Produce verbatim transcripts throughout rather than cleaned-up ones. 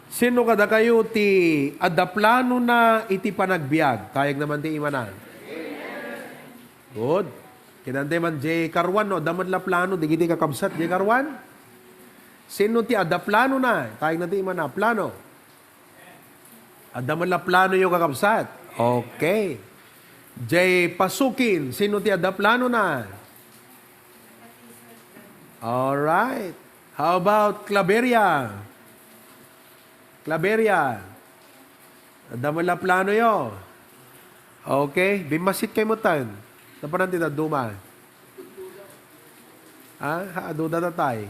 Sino kadakayo ti adda planona iti panagbiag? Tayegna man ti imana. Good. Kinantay man jay karuan, no? Adda met la plano, digiti kakabsat, jay karuan? Sino ti adda planona? Tayegna ti imana. Plano. Adda met la planoyo, kakabsat? Okay. Jay Pasukin, sino ti adda planona? All right. How about Claveria? Claveria. Adda met la planoyo? Okay. Bimmasit kayo mutan. Napanan ti dadduma. Ha? Ha, duda ta tay.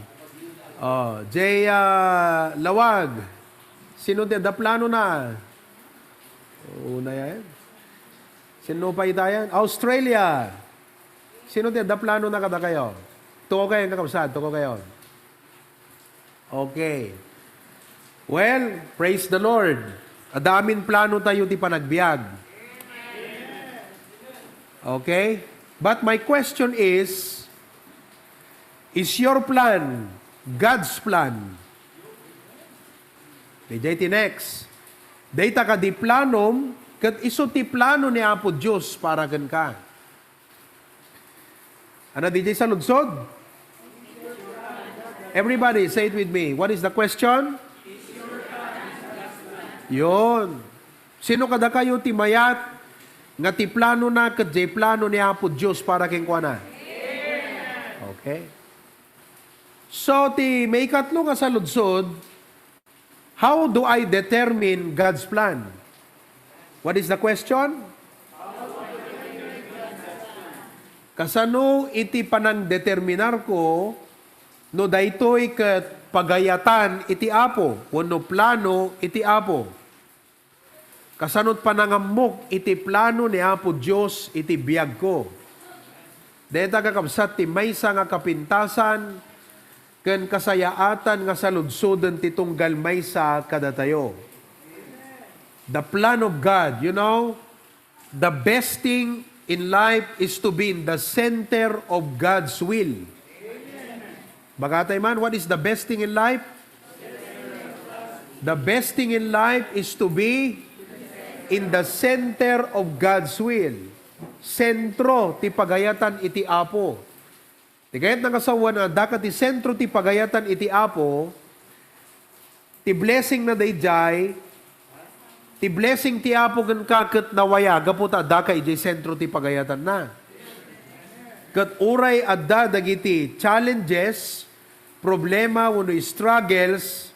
Oh, Jay, ah, Lawag. Sino ti adda planona? Una yan. Sino pa ita yan? Australia. Sino ti adda planona kadakayo? Tuko kayo, kakabsat. Tuko kayo. Okay. Well, praise the Lord. Adda amin plano tayo ti panagbiag. Okay? But my question is, is your plan God's plan? Dayjay ti next. Dayta kadi planom, ket isu ti plano ni Apo Dios para kenka. Ano, dayjay saludsod? Everybody, say it with me. What is the question? Yon. Sino kadakayo ti mayat nga ti planona ket jay plano ni Apo Dios para kenkuana? Okay. So, ti maikatlo nga saludsod, how do I determine God's plan? What is the question? Kasano iti panangdeterminarko no daytoy ket pagayatan iti Apo wenno plano iti Apo? Kasano panangammok iti plano ni Apo Dios iti biagko? Dayta, kakabsat, ti maysa nga kapintasan ken kasayaatan nga saludsoden ti tunggal maysa kadatayo. The plan of God, you know, the best thing in life is to be in the center of God's will. Bagatay man, what is the best thing in life? The best thing in life is to be in the center of God's will. Sentro ti pagayatan iti Apo. Ti kayat nga kasawen, adda ka ti sentro ti pagayatan iti Apo, ti blessing na dayjay, ti blessing ti Apo kenka ket nawaya gapu ta adda ka idiay sentro ti pagayatanna. Ket uray adda dagiti challenges, problema, wenno struggles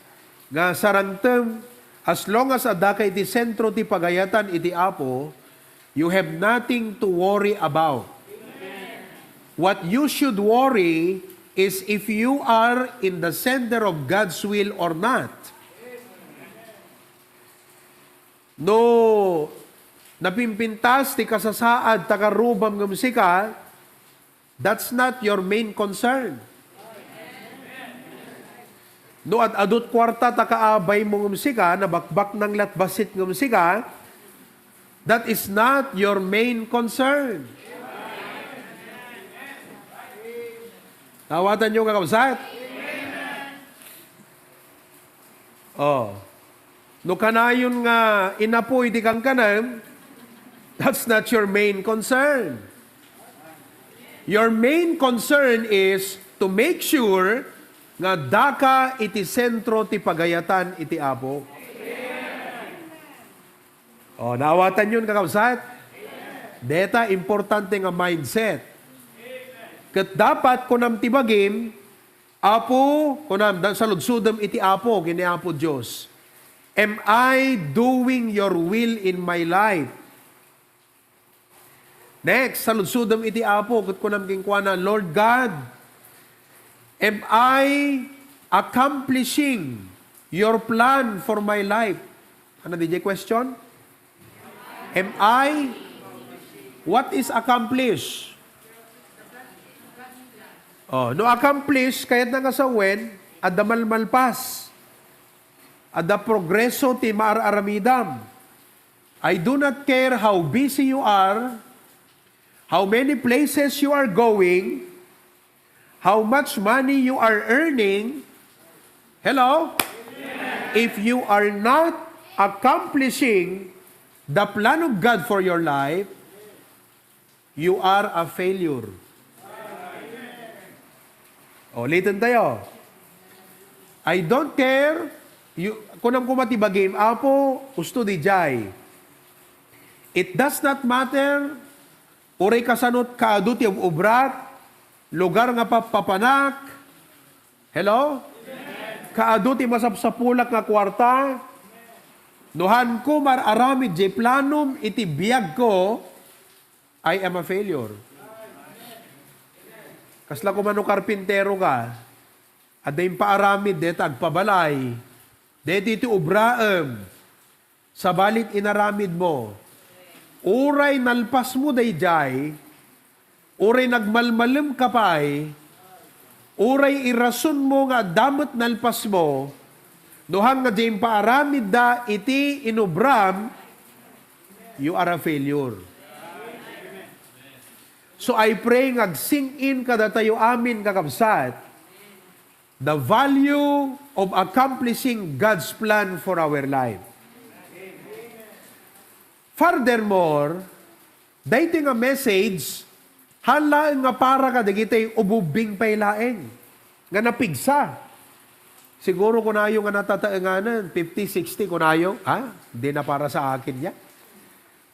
nga sarangtem, as long as adda ka iti sentro ti pagayatan iti Apo, you have nothing to worry about. What you should worry is if you are in the center of God's will or not. No napimpintas ti kasasaad ta karrubam ngem sika, that's not your main concern. No ad-adut kuarta ta kaabaymo ngem sika, nabakbaknang lat bassit ngem sika, that is not your main concern. Nawatanyo, kakabsat? Oh. No kanayon nga inapoy ti kankanam, that's not your main concern. Your main concern is to make sure nga adda ka iti sentro ti pagayatan iti Apo. Oh, naawatanyon, kakabsat? Deta importante nga mindset. Ket dapat kunam ti bagim, Apo, kunam, da-, saludsodem iti Apo, ken ni Apo Dios. Am I doing your will in my life? Next, saludsodem iti Apo, ket kunam kenkuana, Lord God, am I accomplishing your plan for my life? Ano di question? Am I? What is accomplish? Oh, no accomplish, kayat na nga sawen, adda malmalpas. Adda progreso ti maar-aramidam. I do not care how busy you are, how many places you are going, how much money you are earning. Hello? If you are not accomplishing the plan of God for your life, you are a failure. Ulitin tayo. I don't care. You, kunam kuma ti bagim, Apo, usto di jay. It does not matter. Uray kasanot kaadu ti ub-ubrak, lugar nga pappapanak. Hello? Kaadu ti masapsapulak nga kuarta. No hanko mar-aramid jay planom iti biagko, I am a failure. Kasla kuma no karpintero ka, adda impaaramid deta agpabalay, deti ti obraem, sabali inaramid mo. Uray nalpas mo daydiay, uray nagmalmalem ka pay, uray irason mo nga adda met nalpas mo, no hang nga di impaaramidda iti inubram, you are a failure. So I pray nga agsing-in kadatayo amin, kakabsat, the value of accomplishing God's plan for our life. Furthermore, daytoy nga message, haan laeng nga para kadagiti ububing pay laeng nga napigsa. Siguro kunayo nga natataenganen, fifty, sixty, kunayo, "Ah, hindi na para sa akin yan.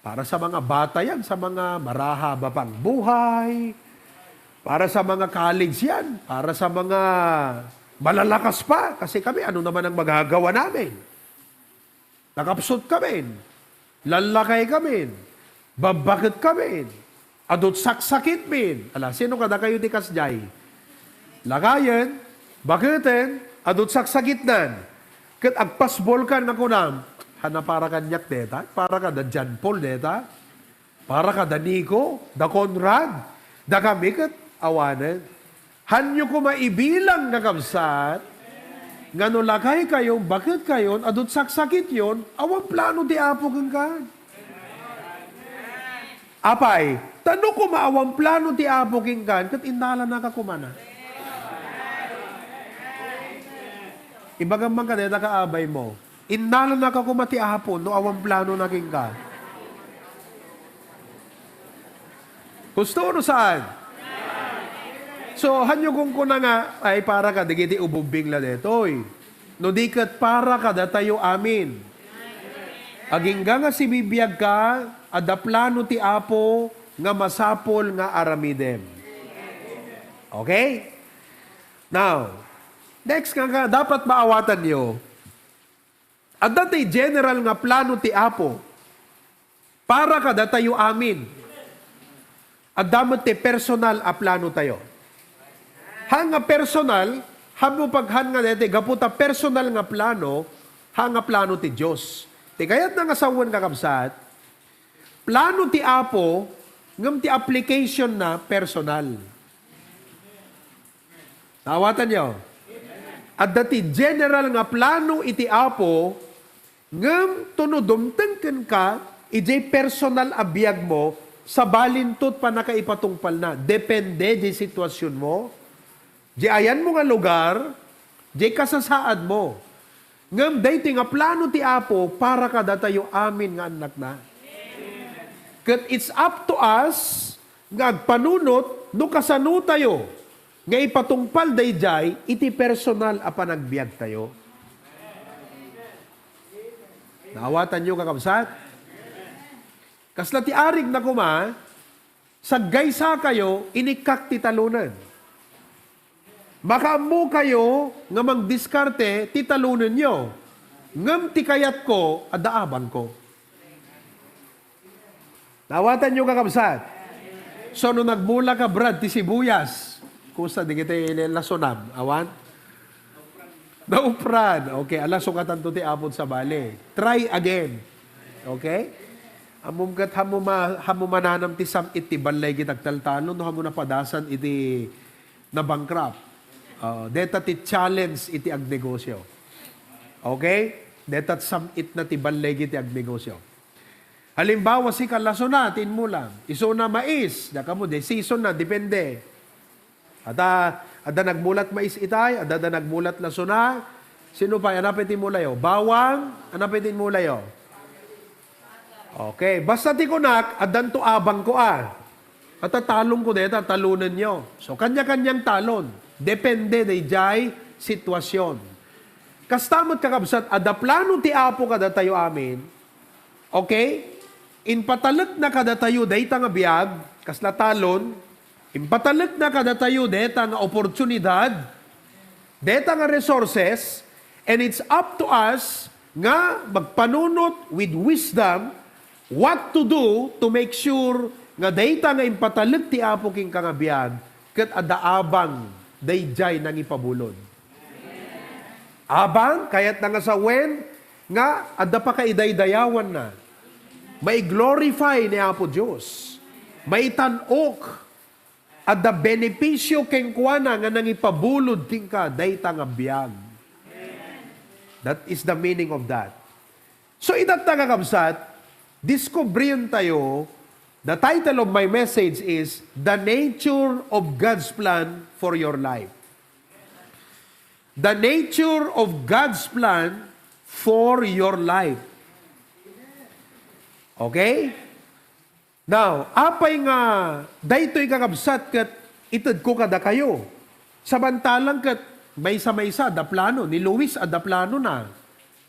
Para sa mga bata yan, sa mga marahaba pang buhay, para sa mga college yan, para sa mga malalakas pa, kasi kami, ano naman ang magagawa namin?" Nakapsut kamin. Lallakay kamin. Babbaket kamin. Adut saksakitmin. Ala, sino kadakayo ti kasdiay? Lakayen, baketen, adut saksakitnan. Ket agpasbolkan nga kunam, "Haan a para kaniak deta? Para kada John Paul deta?" Para kada Nico, da Conrad, dakami ket awanen. Hanyo koma ibilang, kakabsat, nga no lakaykayo, baketkayon, adut saksakityon, awan plano ti Apo kenka. Apay, ta no koma awan plano ti Apo kenka, ket innalanaka koma na. Ibagam man kadeta kaabay mo. Innalanaka koma ti Apo no awan planona kenka. Husto no saan? So, hanyo kunkuna nga, "Ay, para kadagiti ububing la detoy." No di ket para kadatayo amin. Agingga nga sibibiagka, adda plano ti Apo nga masapul nga aramidem. Okay? Now, next nga, nga dapat maawatanyo, adda ti general nga plano ti Apo para kadatayo amin. Adda met ti personal a plano tayo. Ha nga personal, hamu paghan nga daytoy, gapu ta personal nga plano, ha nga plano ti Dios. Ti kayatna nga sawen, kakabsat, plano ti Apo, ngem ti application na personal. Naawatanyo? Adda ti general nga plano iti Apo, ngem to no dumteng kenka, idiay personal a biagmo, sabalinto ti pannakaipatungpalna. Depende di sitwasionmo, di ayanmo nga lugar, di kasasaadmo. Ngem daytoy nga plano ti Apo para kadatayo amin nga annakna. Ket it's up to us nga agpanunot no kasanotayo nga ipatungpal daydiay iti personal a panagbiagtayo. Naawatanyo, kakabsat? Kasla ti arigna koma, saggaysakayo, inikkak ti talonen. Makaammokayo nga mangdiskarte ti talonenyo, ngem ti kayatko, adda abangko. Naawatanyo, kakabsat? So, no nagmula ka, Brad, ti sibuyas, kusa, di kita ilasunam, awan? Naupran. Okay, ala, sukatanto ti Apo, sabali. Try again. Okay? Ammom ket, hamu ma-, hamu mananam ti sam-it ti ballay ket agtaltalon, no hamu napadasan iti nabankrupt. Ah, deta ti challenge iti agnegosyo. Okay? Deta sam-itna ti ballay iti agnegosyo. Halimbawa, sika, lasona ti inmulam. Isuna mais, da kamo, di season na, depende. Adda, adda nagmulat mais itay, adda, adda nagmulat lasona. Sino pay? Ania pay ti imulayo? Bawang? Ania pay ti imulayo? Okay. Basta ti kunak, addanto abangko a. Ata talonko dayta, talonenyo. So, kanya-kanyang talon. Depende dayjay sitwasyon. Kasta met, kakabsat, adda plano ti Apo kadatayo amin. Okay? Impatalekna kadatayo dayta nga biag, kasla talon. Impatalekna kadatayo dayta nga oportunidad, dayta nga resources, and it's up to us nga magpanunot with wisdom what to do to make sure nga dayta nga impatalek ti Apo kenka nga biag ket adda abang dayjay nangipabulod. Abang, kayatna nga sawen, nga adda pakaidaydayawanna. Mai-glorify ni Apo Dios. Maitan-ok. Adda benepisio kenkuana nga nangipabulod kenka dayta nga biag. That is the meaning of that. So, itatta, kakabsat, diskubrientayo, the title of my message is The Nature of God's Plan for Your Life. The nature of God's plan for your life. Okay? Now, apay nga daytoy, kakabsat, ket itedko kadakayo? Sabantalang ket maysa-maysa adda plano. Ni Luis adda planona.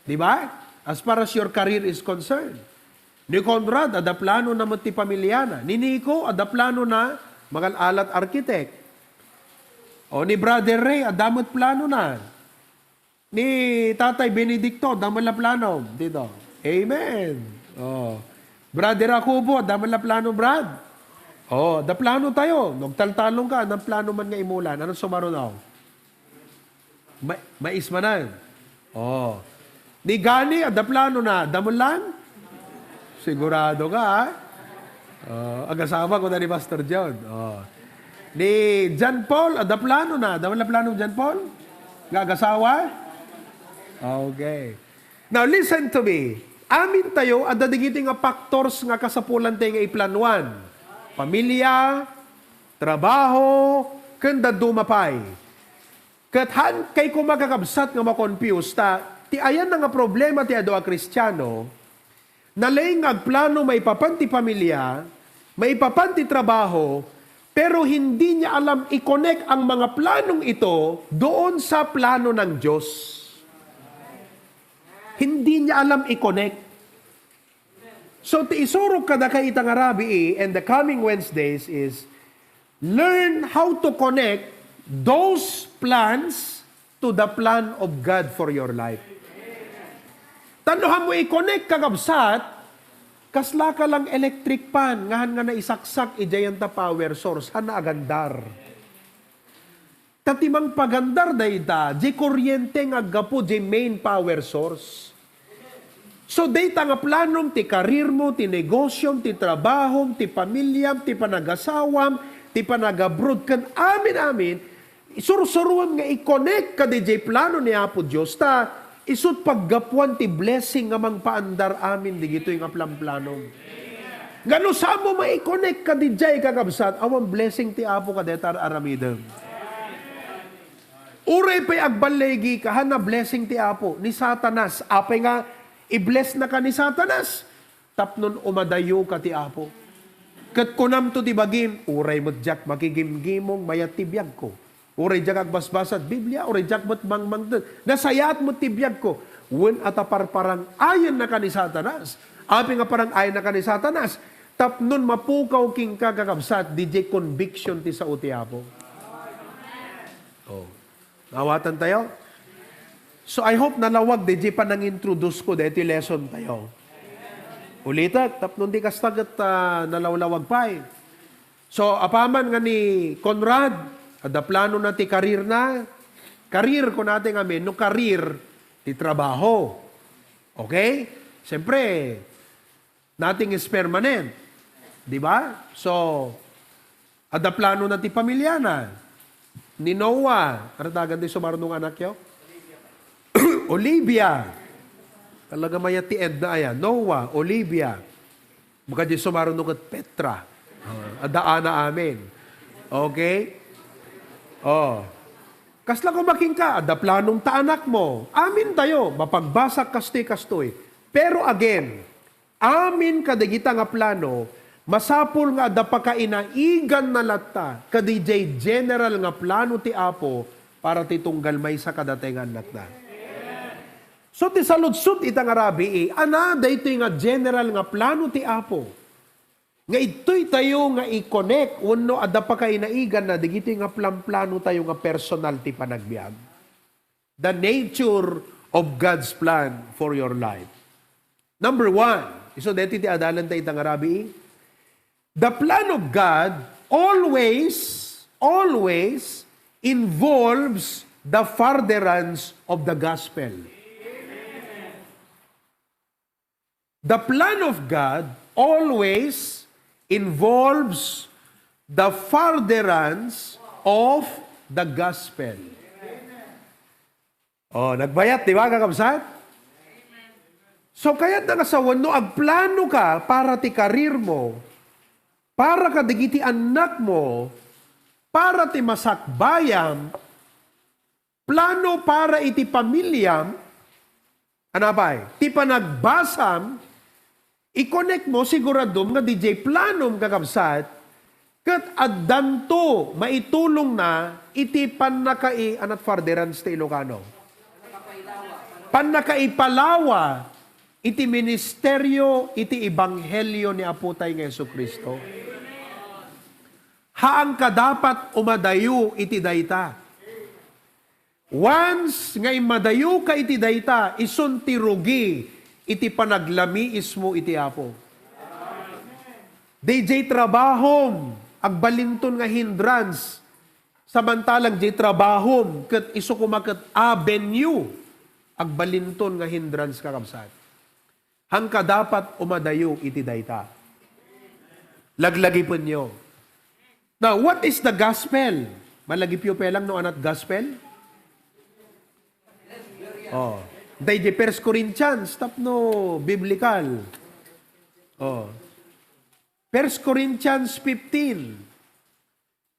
Di ba? As far as your career is concerned. Ni Conrad, adda planona met ti pamiliana. Ni Nico, adda planona, mangal-alat architect. O ni Brother Ray, adda met planona. Ni Tatay Benedicto, adda met la plano. Dito. Amen. O. Brother Jacobo, adda met la plano, Brad. O, adda plano tayo. Nagtaltalong ka, anong plano man nga imulan? Anong sumaruno? Ma-, mais manen. O. Ni Gani, adda planona, adda met lan? Sigurado ka, ha? O, agasawa ko na ni Pastor John. O. Ni John Paul, adda planona, adda met la plano ni John Paul? Nga agasawa? Okay. Now, listen to me. Amin tayo, adda digiti nga factors nga kasapulan tayo nga iplanuan. Pamilya, trabaho, ken dadduma pay. Ket haan kay koma, kakabsat, nga ma-confuse ta ti ayanna nga problema ti adu a Kristiano, nalaing nga agplano maipapan ti pamilya, maipapan ti trabaho, pero hindi niya alam i-connect ang mga planong ito doon sa plano ng Diyos. Hindi niya alam i-connect. So, ti isurok kadakayo ita nga rabii and the coming Wednesdays is learn how to connect those plans to the plan of God for your life. Ta no, haan mo i-connect, kakabsat, kasla ka lang electric fan, nga haan nga naisaksak idiay dayta power source, haan naagandar. Ta ti mangpagandar dayta, di kuryente nga aggapu di main power source. So, dayta nga planom, ti karirmo, ti negosyom, ti trabahom, ti pamilyam, ti panagasawam, ti panagabroad, ken amin-amin, sursuruem nga i-connect kadi jay plano ni Apo Dios, ta isut paggapuan ti blessing nga mangpaandar amin digitoy nga planplanom. Nga no, saan mo mai-connect kadi jay, kakabsat, awan blessing ti Apo kadayta ar-aramidem. Uray pay agballigi ka, haan na blessing ti Apo. Ni Satanas, apay nga i-bless na ka ni Satanas? Tapnon umadayo ka ti Apo. Ket kunam to ti bagim, uray met diak makigimgimong, mayat ti biagko. Uray diak agbasbasad Biblia, uray diak met mangmangted. Nasayaat met ti biagko. Wen, ata parparang-ayen na ka ni Satanas. Apay nga parang-ayen na ka ni Satanas? Tapnon mapukaw kenka, kakabsat, di jay conviction ti sao ti Apo. Oh. Naawatan tayo? So, I hope nalawag di jay panangintroduce ko daytoy lesson tayo. Ulitek, tapno di kasta ket, ah, nalawlawag pay. So, apaman nga ni Conrad, adda planona ti career na. Career, kunana ti ngamin, no career, ti trabaho. Okay? Siyempre, nothing is permanent. Di ba? So, adda planona ti pamilyana. Ni Noah, ano tagan ti sumaruno nga anakyo? Olivia. Talaga, mayat ti Edna aya. Noah, Olivia. Baka di sumaruno ket Petra. Ah, adda Ana amin. Okay? Oh. Kasla koma kenka, adda planom ta anakmo. Amintayo, mapagbasak kastoy-kastoy. Pero again, amin kadagita nga plano, masapul nga adda pakainaiganna latta, kadidiay general nga plano ti Apo para ti tunggal maysa kadata nga annakna. So, ti saludsod ita nga rabii, ana daytoy nga general nga plano ti Apo. Nga ittoy tayo nga i-connect wenno adda pakainaiganna dagiti nga planplano tayo nga personal ti panagbiag. The nature of God's plan for your life. Number one, isu deti ti adalan ta ita nga rabii, the plan of God always, always involves the furtherance of the gospel. The plan of God always involves the furtherance of the gospel. Oh, nagbayat, di ba, kakabsat? So, kayatna nga sawen, no agplano ka para ti career mo, para kadagiti annak mo, para ti masakbayam, plano para iti pamiliam, anapay, ti panagbasam, i-connect mo, siguradom nga didiay planom, kakabsat, ket addanto maitulongna iti pannakai-, anat furtherance ti Ilocano? Pannakaipalawa iti ministerio, iti ebanghelio ni Apo tayo nga Jesu-Cristo. Haanka dapat umadayo iti dayta. Once nga immadayoka iti dayta, isun ti rugi iti panaglamiismo iti Apo. Didiay trabahom, agbalinton nga hindrance. Samantalang diay trabahom, ket isu koma ket avenue, agbalinton nga hindrance, kakabsat. Haanka dapat umadayo iti dayta. Laglagipenyo. Now, what is the gospel? Malagipyo pay lang no anat gospel? Oh. Daydi First Corinthians, tapno biblical. Oh. First Corinthians fifteen,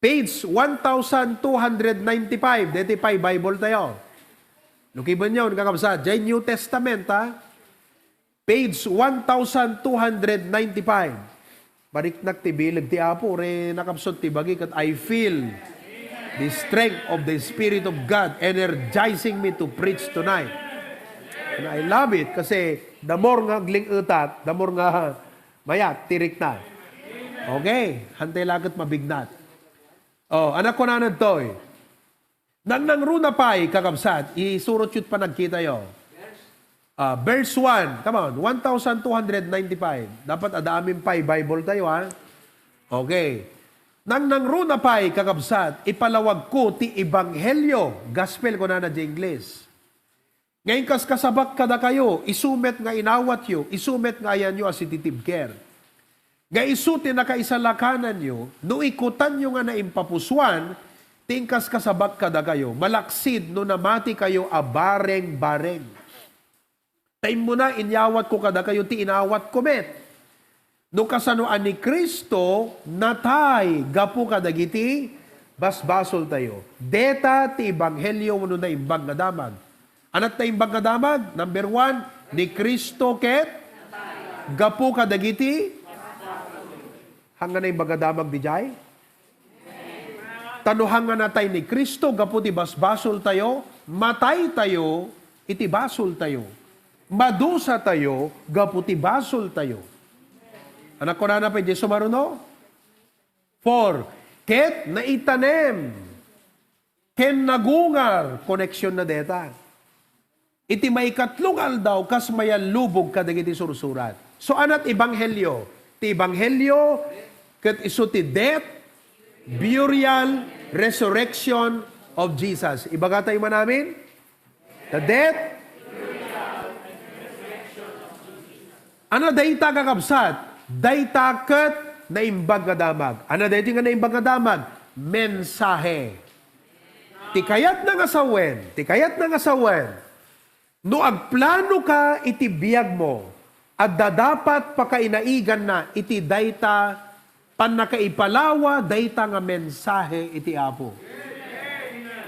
page one thousand two hundred ninety-five. Deti pay Bible tayo. Lukibenyon, kakabsat. Diay New Testament, ha? Page one thousand two hundred ninety-five. Mariknak ti bileg ti Apo, re, nakapsut ti bagi, ket I feel the strength of the Spirit of God energizing me to preach tonight. And I love it kasi the more nga agling-etat, the more nga mayat, tirik na. Okay, hantay laket mabignat. Oh, anak ko na nagtoy. Nangnangruna pay, kakabsat, isurot yo't panagkitayo. Ah, verse one, come on, one thousand two hundred ninety-five. Dapat adda amin pay Bible tayo, ha? Okay. Nangnangruna pay, kakabsat, ipalawag ko ti ebanghelio, gospel, kunana di English. Nga inkaskasabak kadakayo, isu met nga inawatyo, isu met nga ayanyo a sensitive care. Nga isu ti nakaisalakananyo, no ikutanyo nga naimpapusuan ti inkaskasabak kadakayo, malaksid no namati kayo a bareng-bareng. Ta immuna, inyawatko kadakayo ti inawatko met. No kasano a ni Cristo natay gapu kadagiti basbasoltayo. Deta ti ebanghelio wenno Naimbag nga Damag. Anat Naimbag nga Damag? Number one, ni Cristo ket gapu kadagiti. Haan nga Naimbag nga Damag diay? Ta no haan nga natay ni Cristo gapu ti basbasoltayo, mataytayo iti basoltayo. Madusatayo gapu ti basoltayo. Anak, kunana pay diay sumaruno? Four, ket naitanem ken nagungar, koneksionna deta. Iti maikatlo nga aldaw, kas mayallubog kadagiti sursurat. So, anat ebanghelio? Ti ebanghelio, ket isu ti death, burial, resurrection of Jesus. Ibagatayo man amin? The death. Ano dayta, kakabsat? Dayta ket Naimbag nga Damag. Ano dayta nga Naimbag nga Damag? Mensahe. Ti kayatna nga sawen, ti kayatna nga sawen, no agplano ka iti biag mo, adda dapat pakainaiganna iti dayta pannakaipalawa dayta nga mensahe iti Apo.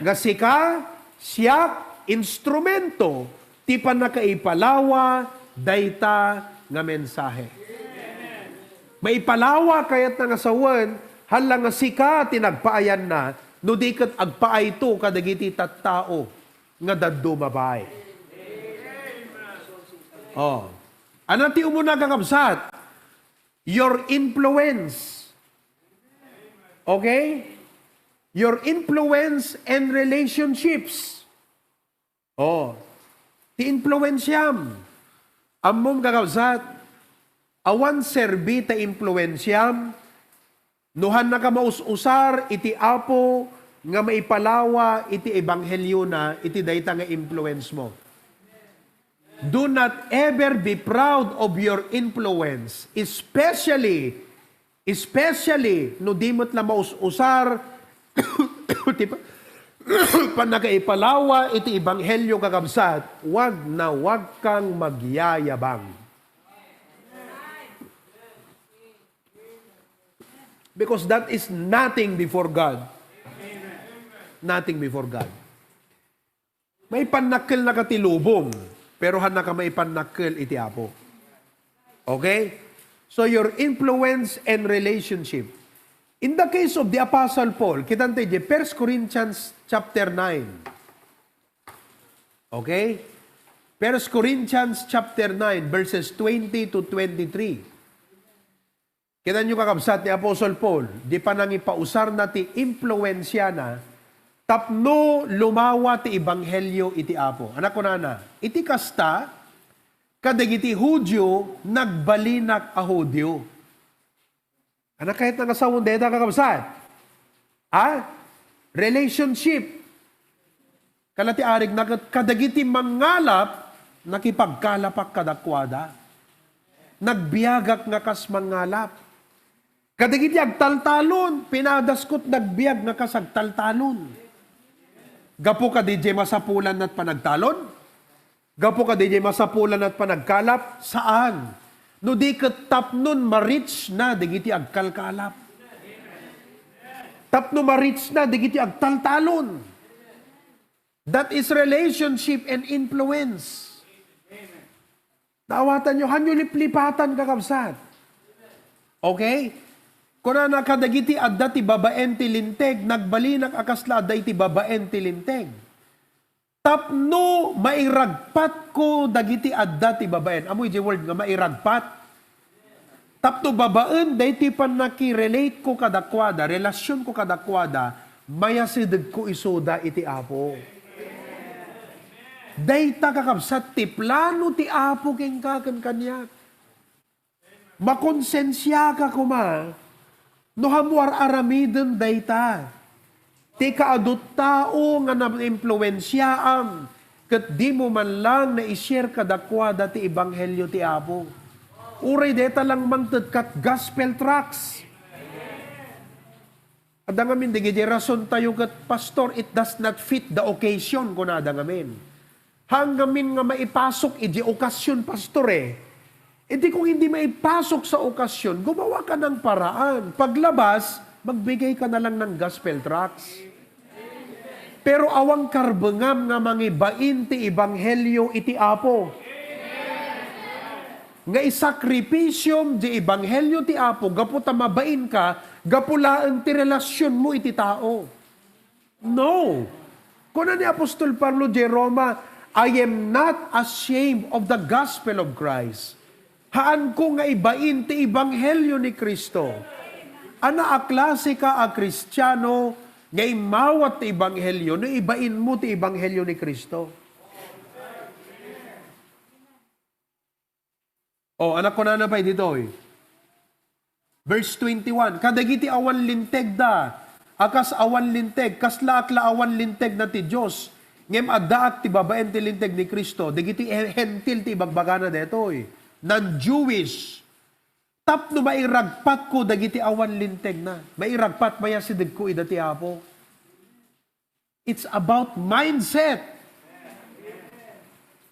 nga sika, siak, instrumento ti pannakaipalawa dayta nga mensahe. Maipalawa kayatna nga sawen, hala nga sika ti nagpaayanna, no di ket agpaayto kadagiti tattao nga dadduma pay. Oh. Ano ti umuna, kakabsat? Your influence. Okay? Your influence and relationships. Oh. Ti influensiam. Ammom, kakabsat, awan serbi ta influensiam no hannaka maus-usar iti Apo nga maipalawa iti ebangheliona iti dayta nga influence mo. Do not ever be proud of your influence, especially, especially no di met la maus-usar ti pa-, pannakaipalawa iti ebanghelio, kakabsat, wag na wag kang magyayabang. Because that is nothing before God. Nothing before God. Maipannakkelnaka ti lubong, pero hannaka maipannakkel iti Apo. Okay? So your influence and relationship. In the case of the Apostle Paul, kitanta iti First Corinthians chapter nine. Okay? First Corinthians chapter nine, verses twenty to twenty-three. Kita'yo, kakabsat, ni Apostle Paul, di panangipausarna ti impluensiana tapno lumawa ti ebanghelio iti Apo. Ania kunana, iti kasta, kadagiti Judio, nagbalinak a Judio. Ania kayatna nga sawen dayta, kakabsat? Ha? Relationship. Kala ti arigna ket kadagiti mangngalap, nakipagkalapak kadakuada. Nagbiagak nga kas mangngalap. Kadagiti agtaltalon, pinadaskot nagbiag nga kas agtaltalon. Gapu kadi diay masapulan nat panagtalon? Gapu kadi diay masapulan nat panagkalap? Saan. No di ket tapnon ma-reach na dagiti agkalkalap. Tapno ma-reach na dagiti agtaltalon. That is relationship and influence. Naawatanyo, hanyo liplipatan, kakabsat. Okay? Kunana, kadagiti adda ti babaen ti linteg, nagbalinak a kasla adda iti babaen ti linteg. Tapno mairagpatko dagiti adda ti babaen. Ammoyo diay word nga mairagpat? Tapno babaen daytoy pannakirelate ko kadakuada, relasion ko kadakuada, mayasidegko isuda iti Apo. Dayta, kakabsat, ti plano ti Apo kenka ken kaniak. Makonsensiaka koma no hammo ar-aramiden dayta. Ti kaadut tao nga naimpluensiaam ket dimo man lang nai-share kadakuada ti ebanghelio ti Apo. Uray dayta lang mangted kat gospel tracts. Adda ngamin dagiti rason tayo ket, "Pastor, it does not fit the occasion," kunada ngamin. Haan ngamin nga maipasok iti okasyon, Pastor, eh. Iti kung hindi maipasok sa okasyon, gumawa ka ng paraan. Paglabas, magbigay ka na lang ng gospel tracts. Pero awan karbengam nga mangibain ti ebanghelyo iti Apo. Nga isakripisyom di ebanghelyo ti Apo gapu ta mabain ka, gapu laeng ti relasyonmo iti tao. No. Kuna ni Apostol Pablo di Roma, "I am not ashamed of the gospel of Christ." Haanko nga ibain ti ebanghelyo ni Cristo. Ania a klase ka a Kristiano nga immawat ti ebanghelyo no ibainmo ti ebanghelyo ni Cristo? O, ania kunana pay ditoy? Verse twenty-one, "Kadagiti awan lintegda, a kas awan linteg, kaslaak la awan linteg na ti Dios, ngem addaak ti babaen ti linteg ni Cristo." Dagiti Hentil ti ibagbagana daytoy, non-Jewish. Tapno mairagpatko dagiti awan linteg na, mairagpat, mayasidegko ida ti Apo. It's about mindset.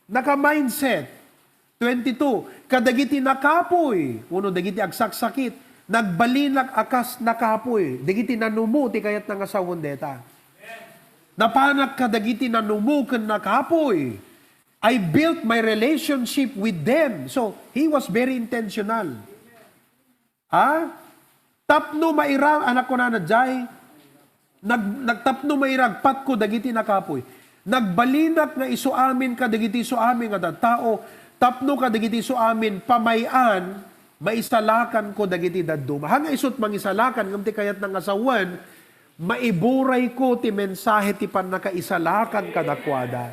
Naka-mindset. Twenty-two, kadagiti nakapuy, wenno dagiti agsaksakit, nagbalinak a kas nakapuy, dagiti nanumo ti kayatna nga sawen dayta. Napanak kadagiti nanumo ken nakapuy. I built my relationship with them. So, he was very intentional. Ha? Tapno maira-, anak ko na, Jay, nag-, nagtapno mairagpatko dagiti nakapuy. Nagbalinak nga isu amin kadagiti isu amin nga tattao, tapno kadagiti isu amin pamay-an, maisalakanko dagiti dadduma. Haan nga isut mangisalakan, ngem ti kayatna nga sawen, maiburayko ti mensahe ti pannakaisalakan kadakuada.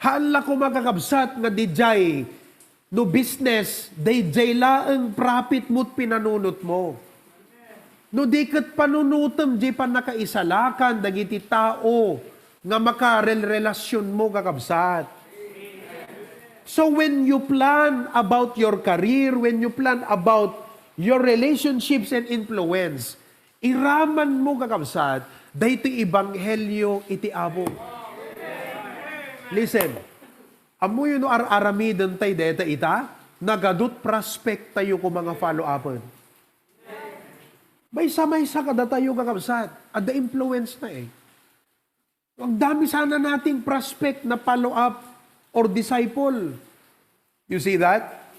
Haan la koma, kakabsat, nga dijay no business, dayjay laeng profit mo't pinanunotmo. No di ket panunotem jay pannakaisalakan dagiti tao nga makarelrelasionmo, kakabsat. So when you plan about your career, when you plan about your relationships and influence, iramanmo, kakabsat, daytoy ebanghelio iti Apo. Listen, ammoyo no ar-aramiden tay deta ita, nagadut prospect tayo koma nga follow-upen. Maysa-maysa kadatayo, kakabsat, adda influence na eh. Agdami sana nating prospect na follow up or disciple. You see that?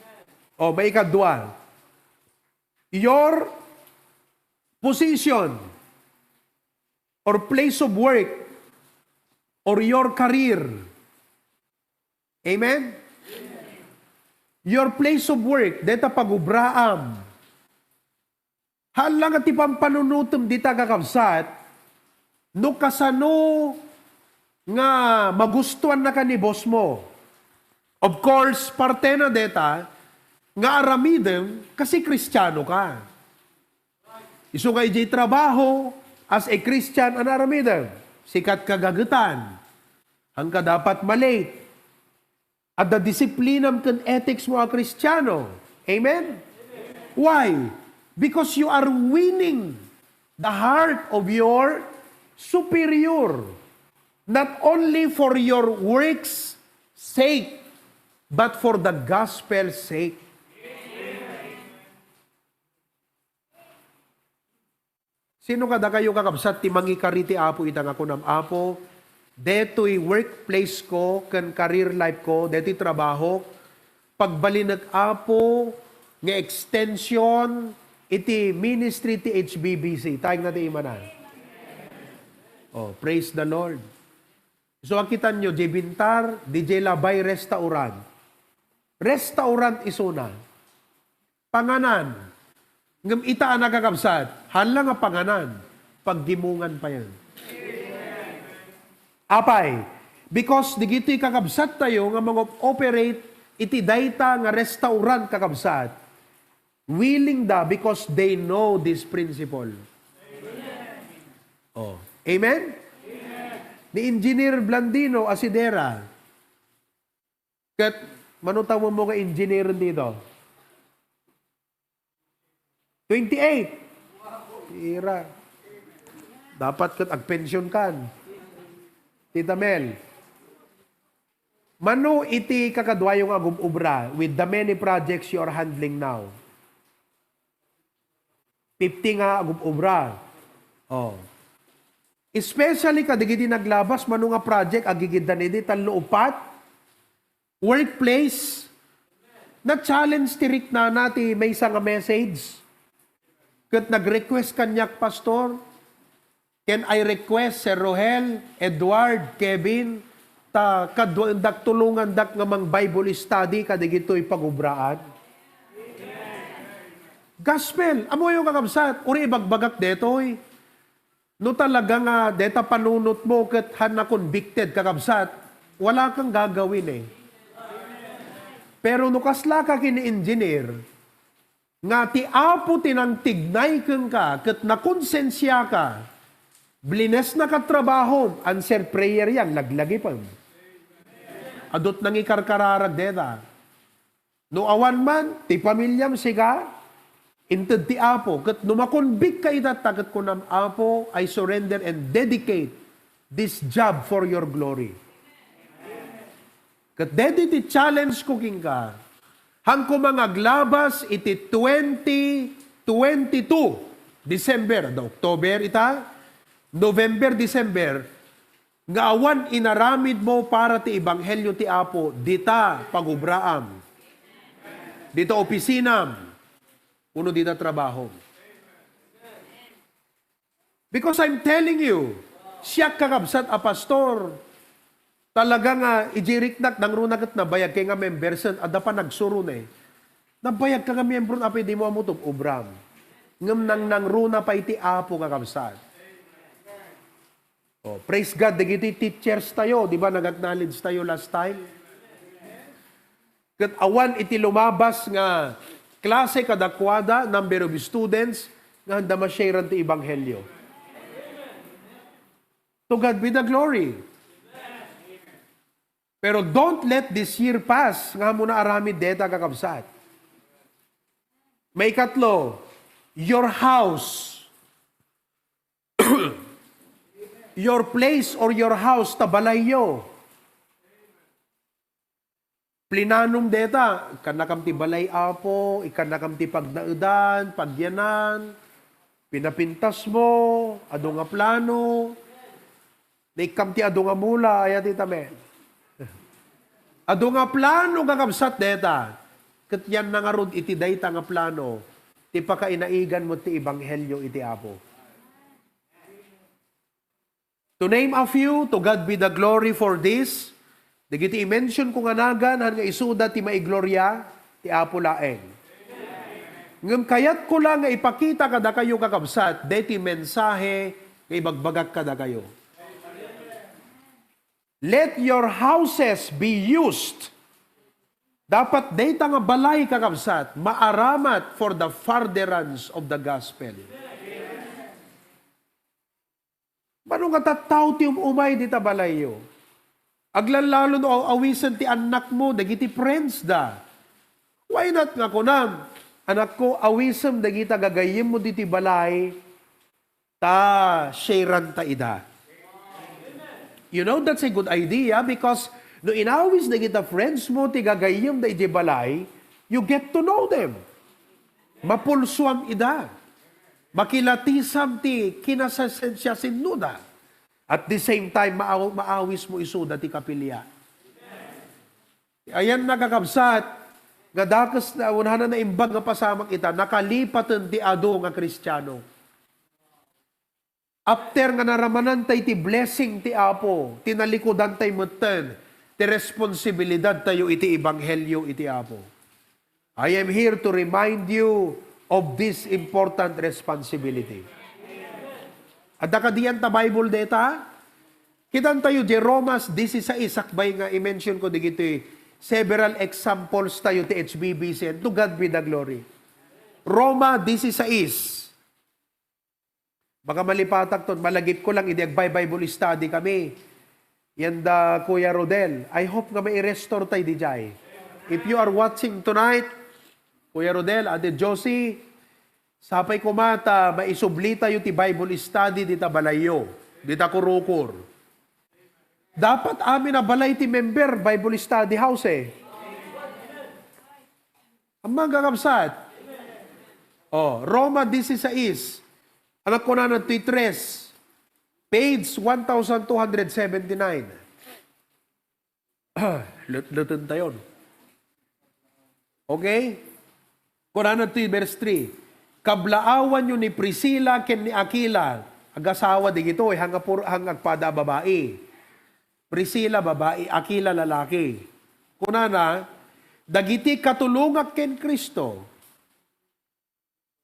O, maikadua. Your position or place of work or your career. Amen? Your place of work, deta pagubraam. Haan la nga ti pampanunotem dita, kakabsat, no kasano nga magustuannaka ni boss mo. Of course, parte na deta nga aramidem kasi Kristiano ka. Isu nga idiay trabaho, as a Christian, ano aramidem? Sikat ka gagetan. Haanka dapat ma-late. Adda disiplinam ken ethics mo a Kristiano. Amen? Why? Because you are winning the heart of your superior, not only for your works' sake, but for the gospel's sake. Sino kadakayo, kakabsat, ti mangikari ti Apo ita nga kunam, "Apo, detoy workplace ko ken career life ko, detoy trabaho, pagbalinek, Apo, nga extension iti ministry ti H B B C." Tayna ti imana. Oh, praise the Lord. So, akitanyo, diay bintar, diay labay restaurant. Restaurant isuna. Panganan. Ngem ita a nakakabsat, haan la nga panganan, paggimongan payen. Apay, because digitoy kakabsattayo nga mangop-operate iti dayta nga restaurant, kakabsat, willing da because they know this principle. Oh. Amen? Ni Engineer Blandino Asidera, ket mano tawagmo nga engineer dito? Twenty-eight. Ira. Dapat ket agpension kan. Tita Mel. Mano iti kakaduayo nga agub-obra with the many projects you are handling now? Fifty nga agub-obra. Oh. Especially kadagiti naglabas, mano nga project, agigiddan idi tallo, upat, workplace, na-challenge ti riknana ti maysa nga message. Ket nag-request kaniak, "Pastor, can I request Sir Rohel, Edward, Kevin, ta kaduaendak, tulongandak nga mang-Bible study kadagitoy pagubraan?" Gospel, ammoyo, kakabsat, uray ibagbagak detoy. No talaga nga deta panunotmo ket haan na convicted, kakabsat, wala kang gagawin eh. Pero no kasla ka ken ni engineer, nga ti Apo ti nangtignay kenka ket nakonsensiaka, blinesnaka trabahom, answer prayer yan, laglagipem. Adut nangikarkararag deta. No awan man, ti pamiliam sika, inted ti Apo. Ket no makonbikka itatta, ket kunam, "Apo, I surrender and dedicate this job for your glory." Ket daydi ti challenge ko kenka, haan koma nga aglabas iti twenty twenty-two, December, da October ita, November, December, nga awan inaramidmo para ti ebanghelio ti Apo, dita pagubraam, dita opisinam, wenno dita trabahom. Because I'm telling you, siak, kakabsat a pastor, talaga nga, idiay riknak, nangruna ket nabayag kay nga membersen, adda panagsurona. Nabayag ka nga miyembro, apay dimo ammo ti obram. Ngem nangnangruna pay ti Apo, kakabsat. Oh, praise God, dagiti teachers tayo, di ba, nag-acknowledge tayo last time? Ket awan iti lumabas nga klase kadakuada, number of students, nga adda ma-share-an ti ebanghelio. To God be the glory. Pero don't let this year pass nga ammona aramid deta, kakabsat. Maikatlo, your house. Your place or your house, ta balayyo. Plinanom deta, ikkannakam ti balay, Apo, ikkannakam ti pagnaedan, pagyanan, pinapintasmo, adu nga plano, naikkam ti adu nga mula, aya ti tamen. Adu nga plano nga kabsat deta, ket yan na ngarud iti dayta nga plano, ti pakainaigan mo ti ebanghelio iti Apo. To name a few, to God be the glory for this. Dagiti i-mention ko nga nagan, han nga isuda ti maigloria, ti Apo laeng. Ngem kayatko lang nga ipakita kadakayo, kakabsat, deti mensahe nga ibagbagak kadakayo. Let your houses be used. Dapat dayta nga balay, kakabsat, maaramat for the furtherance of the gospel. Mano nga tattao ti um-umay dita balayyo? Aglalalo no aw-awisen ti annakmo dagiti friends da. Why not nga kunam, "Anakko, awisem dagita gagayyemmo diti balay, ta share-anta ida." You know, that's a good idea because no inawis dagita friends mo ti gagayyem da iti balay, you get to know them. Mapulsuam ida. Makilatisam ti kinasasensiasinnoda. At the same time, maaw-, maawis mo isuda ti kapilia. Ayan, nakakabsat, nga dakes na, unana naimbag nga pasamak ita, nakalipaten ti adu nga Kristiano. After nga naramananta iti blessing ti Apo, tinalikudan tay metten ti responsibilidad tayo iti ebanghelio iti Apo. I am here to remind you of this important responsibility. Adda kadi ta Bible deta? Kitan tayo di Romas dieciséis, sakbay nga i-mention ko digitoy several examples tayo ti H B B C, and to God be the glory. Roma dieciséis. Baka malipatak ton, malagipko lang idi agbi-Bible study kami. Yan da Kuya Rodel. I hope nga mai-restore tay dijay. If you are watching tonight, Kuya Rodel, Ate Josie, sapay koma ta maisubli tayo ti Bible study dita balayyo, dita kurukor. Dapat amin a balay ti member, Bible study house eh. Ammom, kakabsat? Oh, Roma dieciséis. Anak ko na nagtitres. Page one thousand two hundred seventy-nine. Lut-, luten tayon. Okay? Kunana ti verse three, "Kablaawanyo ni Priscilla ken ni Aquila," agasawa digitoy, hang apur-, hang agpada a babai. Priscilla, babai, Aquila, lalaki. Kunana, "Dagiti katulongak ken Cristo."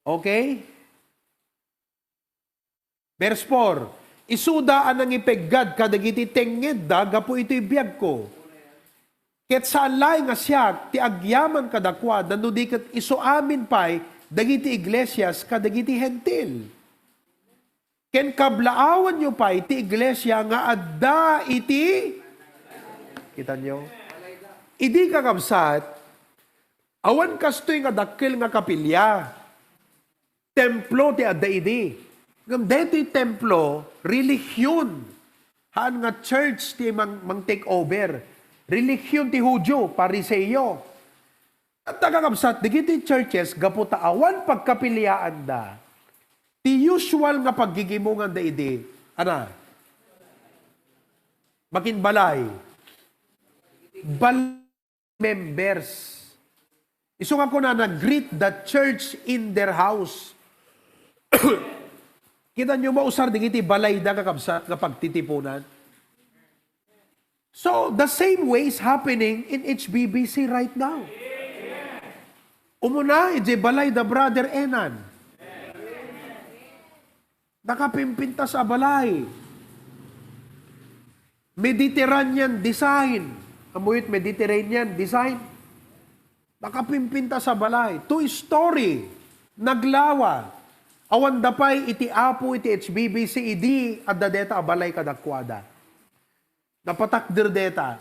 Okay? Verse four, "Isuda a nangipeggad kadagiti tengngedda gapu itoy biagko. Ket saan laeng a siak ti agyaman kadakuada, no di ket isu amin pay dagiti iglesias kadagiti Hentil. Ken kablaawanyo pay ti iglesia nga adda iti," kitanyo? Idi, kakabsat, awan kastoy nga dakkel nga kapilia. Templo ti adda idi. Ngem daytoy templo, relihion. Haan nga church ti mang-, mang-take over. Relihion ti Judio, Pariseo. At nakakabsat, dagiti churches, gapu ta awan pagkapiliaanda, ti usual nga paggigimonganda idi, Ana? Makin balay. Bal- members. Isu nga kunana, "Greet the church in their house." Kita nyo, mausar dagiti balayda, kakabsat, nga pagtitipunan. So, the same way is happening in H B B C right now. Umuna, iti balay da Brother Enan. Nakapimpintas a balay. Mediterranean design. Ammoyo ti Mediterranean design? Nakapimpintas a balay. Two-story. Naglawa. Awan da pay iti Apo iti H B B C idi adda deta a balay kadakuada. Napatakder deta.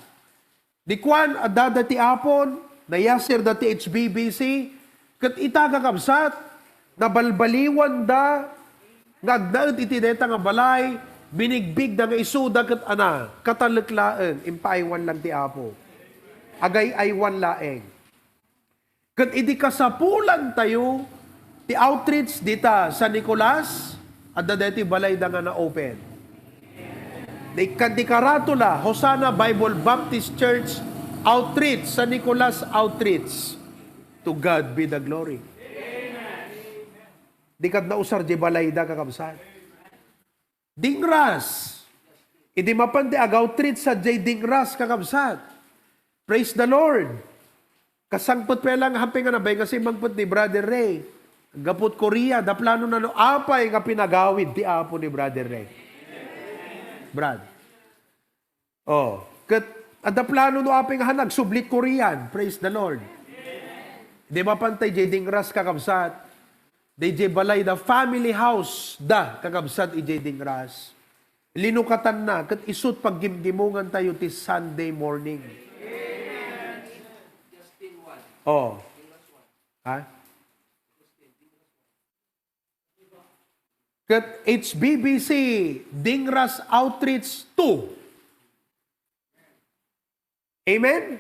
Di kuan, adda da ti Apon, nayasir da ti H B B C, ket ita, kakabsat, nabalbaliwan da nga agnaed iti deta nga balay, binigbig da nga isuda ket ana, katalek laeng, impaaywan lang ti Apo. Agay-aywan laeng. Ket idi kasapulantayo ti outreach dita San Nicolas, adda daytoy balayda nga na-open. Naikkan ti karatula, Hosanna Bible Baptist Church Outreach, San Nicolas Outreach. To God be the glory. Di kad nausar di balayda, kakabsat. Dingras. Idi mapan ti ag-outreach sadiay Dingras, kakabsat. Praise the Lord. Kasangpet pay lang, happy nga nabay nga simmangpet ni Brother Ray. Gapu ti Korea, da plano na no apay nga pinagawid ti Apo ni Brother Ray. Brad. Oh, ket adda plano no apay nga han agsublit Korean. Praise the Lord. Di mapan tay jay Dingras, kakabsat. Dayjay balay da, family house da, kakabsat, ijay Dingras. Linukatanna, ket isut' paggimgimongan tayo ti Sunday morning. Oh. Ha? Ket H B B C Dingras Outreach two. Amen?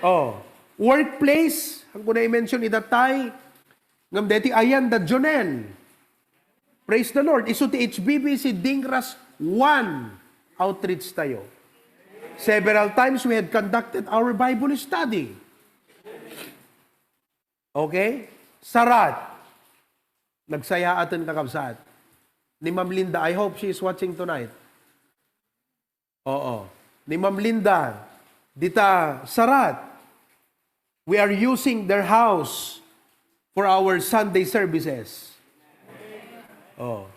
Oh. Workplace, ang kuna i-mention idatay, ngem deti ayan da Jonel. Praise the Lord. Isu ti H B B C Dingras one outreach tayo. Several times we had conducted our Bible study. Okay? Sarat. Nagsayaaten, kakabsat. Ni Ma'am Linda, I hope she is watching tonight. Oo. Ni Ma'am Linda, dita Sarat, we are using their house for our Sunday services. Oh.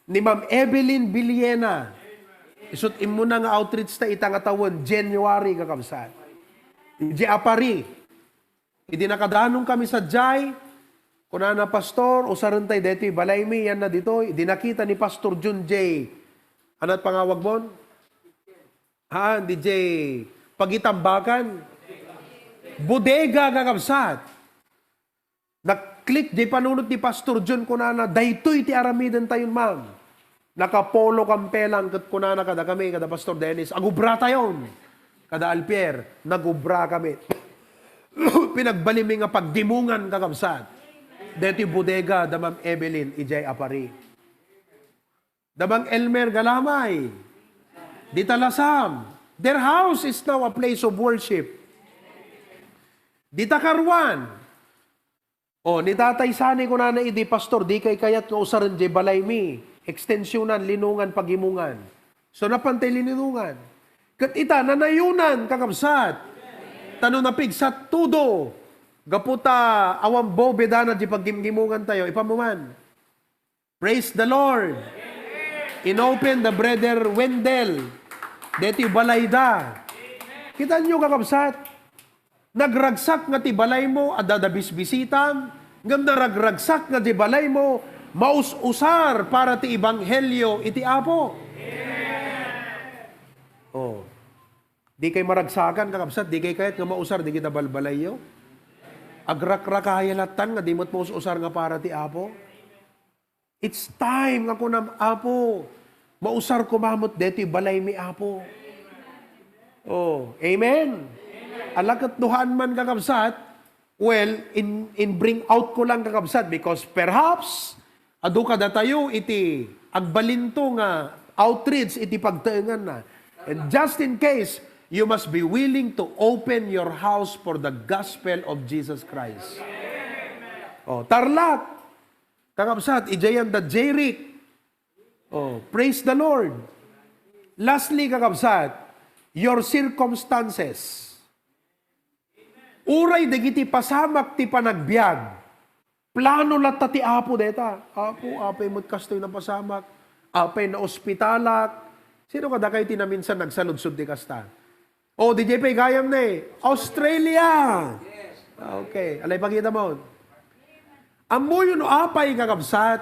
Ni Ma'am Evelyn Villena, isut' immuna nga outreach ta ita nga tawen, January, kakabsat. Di Apari, idi nakadanonkami sadiay, kunana, "Pastor, usarentay daytoy balaymi, yan na ditoy." Idi nakita ni Pastor Jun J. Anat pangawag mon? Ha, D J, pagitambakan. Bodega, kakabsat. Naklik di panunot ni Pastor Jun, kunana, "Daytoy ti aramiden tayon, ma'am." Nakapolo kan pelang ket kunana kadakami, kada Pastor Dennis, "Agubra tayon." Kada Alpier, nagubra kami. Pinagbalimi nga paggimongan, kakabsat. Deti bodega da Ma'am Evelyn, ijay Apari. Da Mang Elmer Galamay. Dita Lasam. Their house is now a place of worship. Dita Karuan. O, ni Tatay Sani kunana idi, "Pastor, di kay kayat nga usaren jay balaymi. Ekstensionan, linungan, pagimongan." So, napantay linungan. Ket ita, nanayunan, kakabsat. Ta no napigsat todo, gapu ta awan bobedana di paggimgimongan tayo, ipamuman. Praise the Lord. Inopen da Brother Wendell. Deti balayda. Kita nyo, kakabsat? Nagragsak nga ti balaymo, adda da bisbisitam, ngem naragragsak nga ti balaymo, maus-usar para ti ebanghelio iti Apo. Oh. Di kay maragsakan, kakabsat, di kay kayat nga mausar di kita balbalayyo. Agrakrakaya lattan nga di met maus-usar nga para ti Apo. It's time nga kunam, "Apo, mausar koma met deti balaymi, Apo." Oh, amen? Ala ket duhaan man, kakabsat, well, in, in bring out ko lang, kakabsat, because perhaps adu kadatayo iti agbalinto nga outreach iti pagtaenganna. And just in case, you must be willing to open your house for the gospel of Jesus Christ. Oh, Tarlac, kakabsat, idiay da Jeric. Oh, praise the Lord. Lastly, kakabsat, your circumstances. Uray dagiti pasamak ti panagbiag, plano latta ti Apo deta. Apo, apay met kastoy napasamak, apay naospitalak. Sino kadakayo ti naminsan nagsaludsod ti kasta? O, didiay pay gayam ne, Australia. Okay, alay pakita mo. Ammoyo no apay, kakabsat,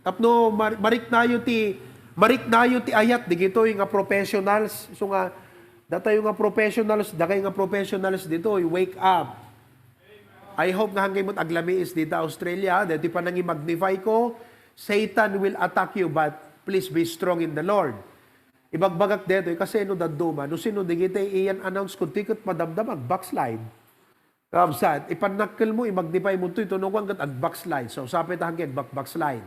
tapno mar-, mariknayo ti, mariknayo ti ayat digitoy nga professionals. So nga, datayo nga professionals, dakay nga professionals ditoy, wake up. I hope nga hanggang mo't aglamiis dita Australia, dito panangi-magnify ko, Satan will attack you, but please be strong in the Lord. Ibagbagak detoy, kasi no dadduma, no sino digiti iyan announce ko, tiket madamdam, ag-backslide. Kabsat, ipannakkel mo, i-magnify mo toy, tunugan ket ag-backslide. So, sapay ta hanggang ag-backslide.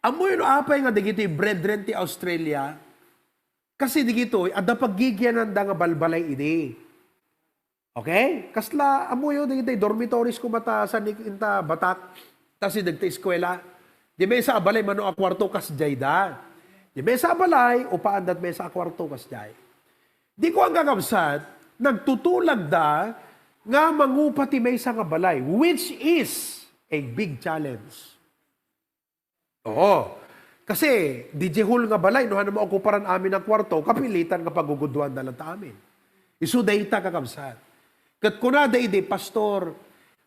Ammoyo no apay nga digiti brethren ti Australia, kasi digitoy, adda paggigiananda nga balbalay idi. Okay? Kasla, ammoyo, digiti dormitories ko mata, sa ni-, inta batak, ta si dagta eskwela. Di maysa a balay, mano a kwarto, kasdiay da. Di maysa a balay, upaan dat maysa a kwarto, kasdiay. Di ko ang kakabsat, nagtutulag da nga mangupa ti maysa nga balay, which is a big challenge. Oo. Kasi, di di hall nga balay, no, hano maokuparan amin a kwarto, kapilitan nga paguguduan da lang ta amin. Isu dayta, kakabsat. Ket kunada idi, "Pastor,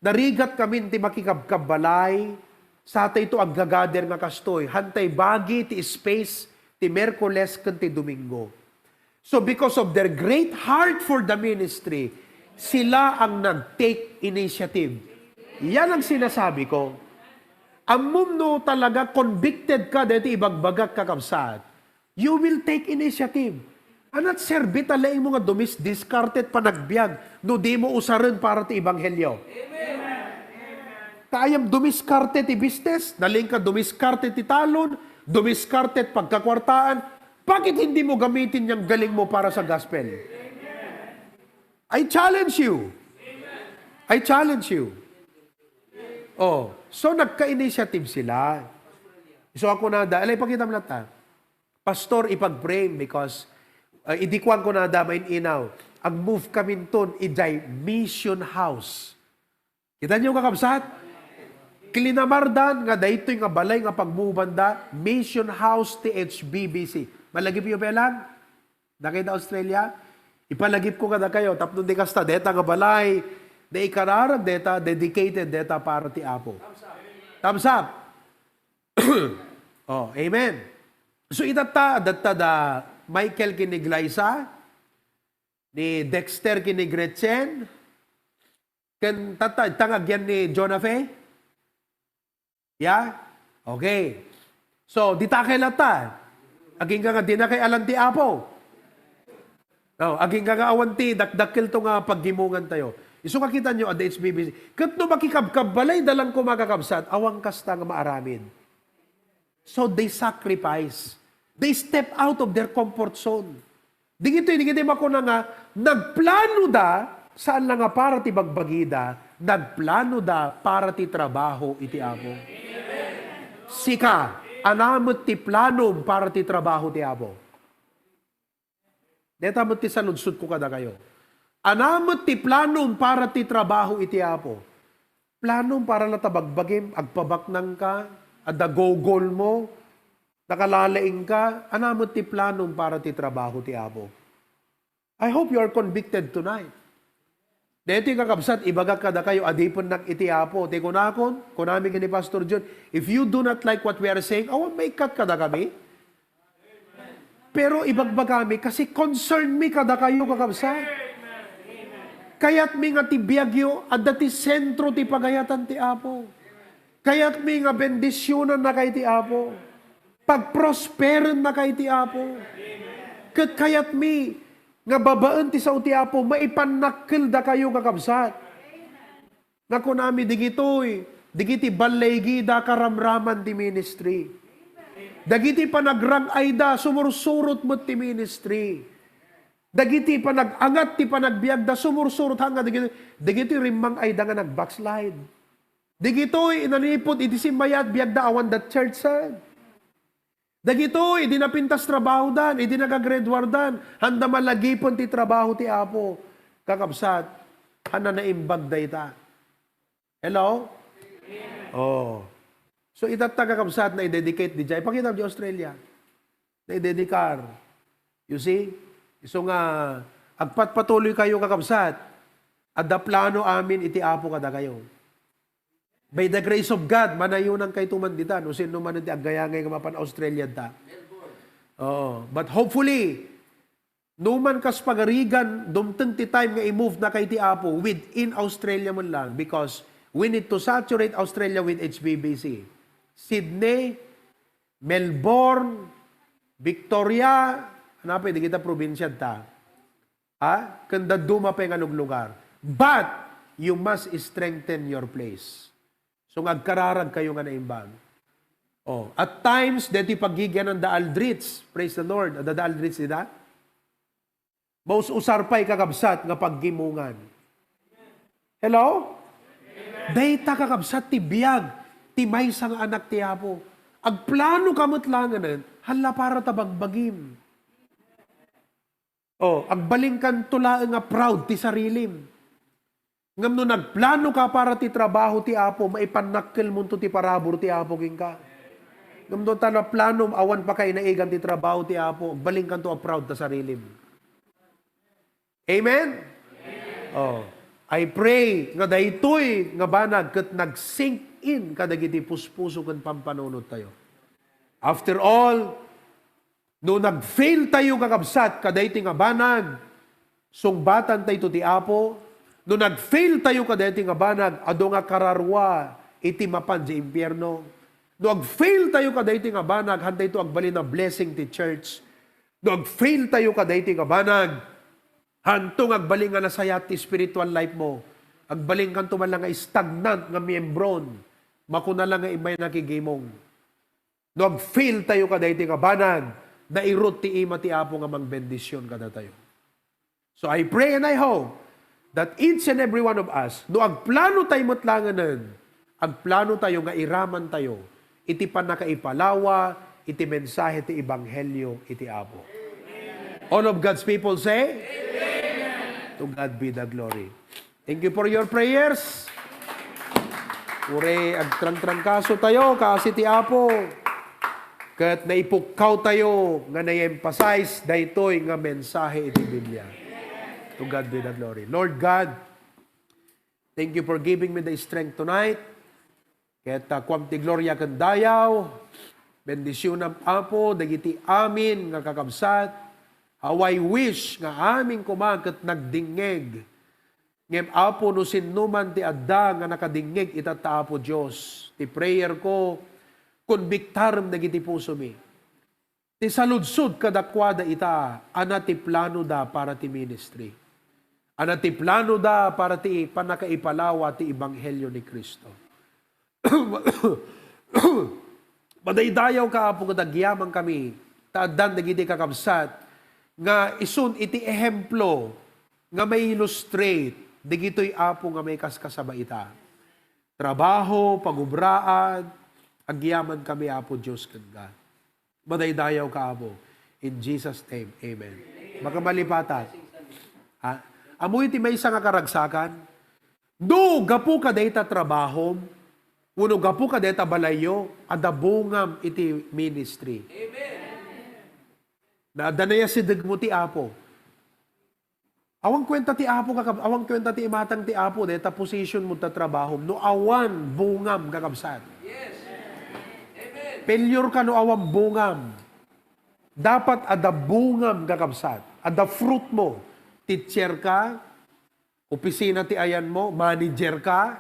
narigat kamin ti makikabkabbalay, satay to aggagader nga kastoy, hantay bagi ti space ti Miyerkules ken ti Domingo." So because of their great heart for the ministry, sila ang nag-take initiative. Yan ang sinasabi ko. Ammom no talaga convicted ka deti ibagbagak, kakabsat, you will take initiative. Anat serbi ta laeng mo nga dumisdiskarte ti panagbiag no di mo usaren para ti ebanghelio. Ta ayan dumiskarte ti business, nalingka dumiskarte ti talon, dumiskarte ti pagkakwartaan, bakit hindi mo gamitin yang galing mo para sa gospel? I challenge you. I challenge you. Oh, so nagka-initiative sila. So ako na da, alay pakita mo latta. Pastor, ipag-pray because uh, idi kuan ko na da main inaw. Ag-move kami ton idiay mission house. Kita niyo, kakabsat? Klinamardan nga daytoy nga balay nga pagmubanda, Mission House T H B B C. Malagip niyo pelang? Dakay da Australia? Ipalagip ko kadakayo, tapno di kasta, deta nga balay, di ikararag deta, dedicated deta para ti Apo. Thumbs up. Oh, amen. So, itatta, datta da Michael ken ni Glyza, ni Dexter ken ni Gretchen, ken tatta, ita nga agyan ni Jonah Fe? Ya? Okay. So, dita kay latta. Agingga nga dina kay alan ti Apo. Oh, agingga nga awan ti dakdakkel to nga paggimongan tayo. Isu nga kita nyo, at H B B C. Ket no makikabkabbalay, dalan ko makakabsat, awan kasta nga maaramid. So they sacrifice. They step out of their comfort zone. Digitoy, digitoy makuna nga, nagplano da, saan lang nga para ti bagbagida, nagplano da para ti trabaho iti Apo. Sika, anamet ti planom para ti trabaho ti Apo. Deta met ti saludsodko kadakayo. Anamet ti planom para ti trabaho iti Apo. Planom para la ta bagbagim, agpabaknangka, adda gogol mo, nakalalaingka, anamet ti planom para ti trabaho ti Apo. I hope you are convicted tonight. Deti kakabsat, ibagak kadakayo, adipennak iti Apo. Ti kunakon, kunami ken ni Pastor John, "If you do not like what we are saying, awan maikkat kadakami." Pero ibagbagami, kasi concern mi kadakayo, kakabsat. Kayatmi nga ti biagyo, adda ti sentro ti pagayatan ti Apo. Kayatmi nga bendisyonannakay ti Apo. Pagprosperennakay ti Apo. Ket kayatmi nga babaen ti sao ti Apo, maipannakkeldakayo, kakabsat. Nga kunami digitoy, digiti ballegida karamraman ti ministry. Dagiti panagrang-ayda, sumursurot met ti ministry. Dagiti panag-angat ti panagbiagda, sumursurot. Haan nga dagiti, dagiti rimmang-ayda nga nag-backslide. Dagitoy nanipud iti simmayat, biagda awan da church-an. Dagitoy, idi napintas trabahodan, idi nagagraduardan, haanda malagipen ti trabaho ti Apo. Kakabsat, haanna naimbag dayta. Hello? Oh. So, itatta, kakabsat, na-dedicate diay. Pakita di Australia. Na-dedicate. You see? Isu nga, agpatpatuloy kayo, kakabsat. Adda plano amin iti Apo kadakayo. By the grace of God, manayonan kayto man dita, no sino man ti aggayangay nga mapan Australia ta. Oo. But hopefully, no man kas pagarigan, dumteng ti time nga i-move na kay ti Apo within Australia man lang, because we need to saturate Australia with H B B C. Sydney, Melbourne, Victoria, hanapay, dagita probinsia ta. Ha? Ken dadduma pay nga luglugar. But, you must strengthen your place. So, nga agkararag kayo nga naimbag. Oh, at times, deti paggigianan da Aldrich. Praise the Lord. Adda da Aldrich dita? Maus-usar pay, kakabsat, nga paggimongan. Hello? Dayta, kakabsat, ti biag ti maysa nga anak ti Apo. Agplano ka met laengen, hala, para ta bagbagim. Oh, agbalinkanto laeng nga proud ti sarilim. Ngem no nagplano ka para ti trabaho ti Apo, maipannakkelmonto ti parabur ti Apo kenka. Ngem no ta naplanom, awan pakainaigan ti trabaho ti Apo, agbalinkanto a proud ta sarilim. Amen? Oh, I pray nga daytoy nga banag ket nag-sink in kadagiti puspuso ken pampanunottayo. After all, no nag-fail tayo, kakabsat, kadaytoy nga banag, sungbatantayto ti Apo. No nag-fail tayo kadaytoy nga banag, adu nga kararua iti mapan di impierno. No ag-fail tayo kadaytoy nga banag, hantayto agbalin a blessing ti church. No ag-fail tayo kadaytoy nga banag, hanto nga agbalin nga nasayat ti spiritual life mo. Agbalinkanto man lang nga stagnant nga miembron. Makuna lang nga immay nakigimong. No ag-fail tayo kadaytoy nga banag, nairut ti ima ti Apo nga mangbendision kadatayo. So I pray and I hope that each and every one of us, no agplano tayo met laengen, agplano tayo nga iraman tayo iti pannakaipalawa iti mensahe ti ebanghelio iti Apo. All of God's people say, "Amen." To God be the glory. Thank you for your prayers. Uray agtrangtrangkaso tayo, kaasi ti Apo. Ket naipukkaw tayo nga nai-emphasize daytoy nga mensahe iti Biblia. To God be the glory. Lord God, thank you for giving me the strength tonight. Ket, ah, kuam ti gloria ken dayaw. Bendisionam, Apo, dagiti amin nga kakabsat. How I wish nga amin koma ket nagdingngeg. Ngem, Apo, no sinno man ti adda nga nakadingngeg itatta, Apo Dios, ti prayer ko, konbiktarem dagiti pusomi. Ti saludsod kadakuada ita, ania ti planoda para ti ministry? Ania ti planoda para ti pannakaipalawa ti ebanghelio ni Cristo? Madaydayawka, Apo, ket agyamankami ta addan dagiti kakabsat nga isun iti ehemplo nga ma-illustrate dagitoy, Apo, nga maikaskasaba ita. Trabaho, pagubraan, agyamankami, Apo Dios, kenka. Madaydayawka, Apo. In Jesus' name, amen. Makamalipatan. Ha? Ammoyo ti maysa nga karagsakan? No gapu kadayta trabahom, wenno gapu kadayta balayyo, adda bungam iti ministry. Amen. Na adda nayasidegmo ti Apo. Awan kuenta ti Apo, kakab-, awan kuenta ti imatang ti Apo, dayta position mo ta trabaho, no awan bungam, kakabsat. Yes. Amen. Failure ka no awan bungam. Dapat adda bungam, kakabsat. Adda fruit mo. Teacher ka, opisina ti ayan mo, manager ka,